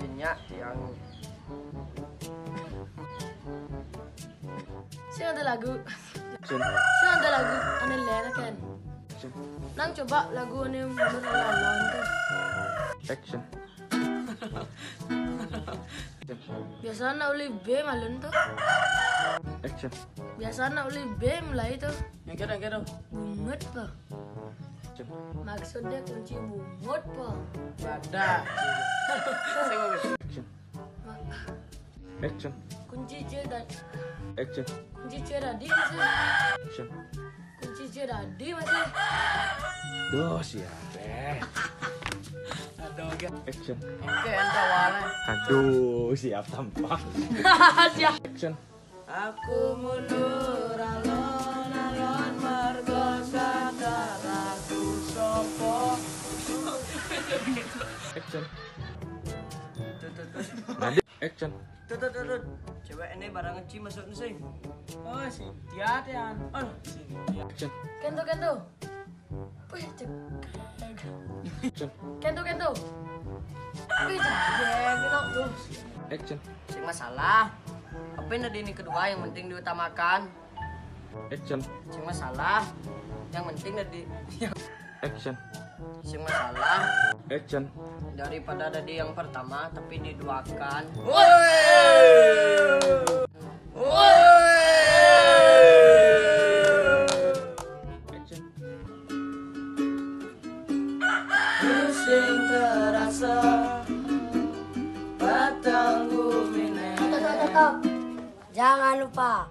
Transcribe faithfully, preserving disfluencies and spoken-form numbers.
Yen nyak yang sing ada lagu. Sing ada lagu ane lere kan. Nang coba lagu ane menurut lawan tuh. Action. Biasa nak uli B malun tuh. Action. Biasa nak uli B mulai tuh. Yang kira, yang kira. Bungut tuh. Action. Maksudnya kunci bungut tuh. Ada. Action. Action. Kunci C dan action. Kunci C tadi masih. Action. Kunci C tadi masih. Duh, siap deh. Aduh, oke. Action. Oke, ente awalnya. Aduh, siap tampak. Siap. Action. Aku mundur alon-alon mergo sadar aku sopo. Action. Tuh, tuh, tuh. Action. Tuh, tuh, tuh, tuh. Cewek ini barang ngeci masuk sing. Oh, si Tiat ya. Aduh, si Tiat. Action. Kento, kento. Wih, cek. Action. Kento, kento. Wih, cek. Tuh. Action. Sing masalah. Apa yang tadi ini kedua yang penting diutamakan? Action. Sing masalah. Yang penting tadi. Action. Sing masalah. Action. Daripada tadi yang pertama tapi diduakan. Woi. Woi. Action. Pusing terasa patang gumine. Stop, stop, stop, stop. Jangan lupa